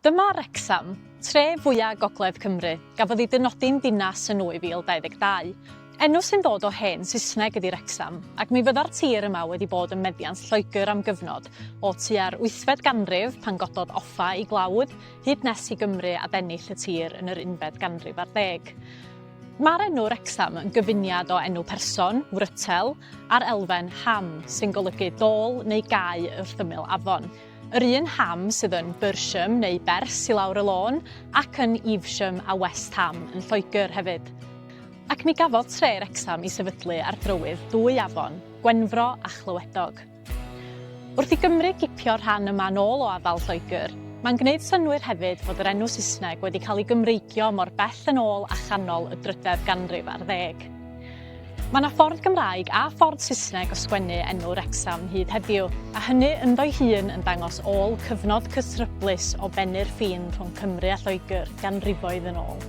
Dyma Wrecsam, tre fwya' gogledd Cymru, gafodd ei dynodi'n ddinas yn 2022. Enw sy'n dod o hen Saesneg ydi Wrecsam, ac mi fydda'r tir yma wedi bod ym meddiant Lloegr am gyfnod, o tua'r wythfed ganrif, pan gododd Offa ei glawdd, hyd nes i Gymru adennill y tir yn yr unfed ganrif ar ddeg. Mae'r enw Wrecsam yn gyfuniad o enw person, Wrytel, a'r elfen ham, sy'n golygu dôl neu gae wrth ymyl afon. Yr un Ham sydd yn Bersham neu Bers i lawr y lôn, ac yn Evesham a West Ham yn Lloegr hefyd. Ac mi gafodd tre Wrecsam ei sefydlu ar drywydd dwy afon, Gwenfro a Chlywedog. Wrth i Gymru gipio'r rhan yma nôl o afael Lloegr, mae'n gwneud synnwyr hefyd fod yr enw Saesneg wedi cael ei Gymreigio mor bell yn ôl â chanol y drydedd ganrif ar ddeg. Mae 'na ffordd Gymraeg a ffordd Saesneg o sgwennu enw Wrecsam hyd heddiw, a hynny ynddo'i hun yn dangos ôl cyfnod cythryblus o bennu'r ffin rhwng Cymru a Lloegr ganrifoedd yn ôl.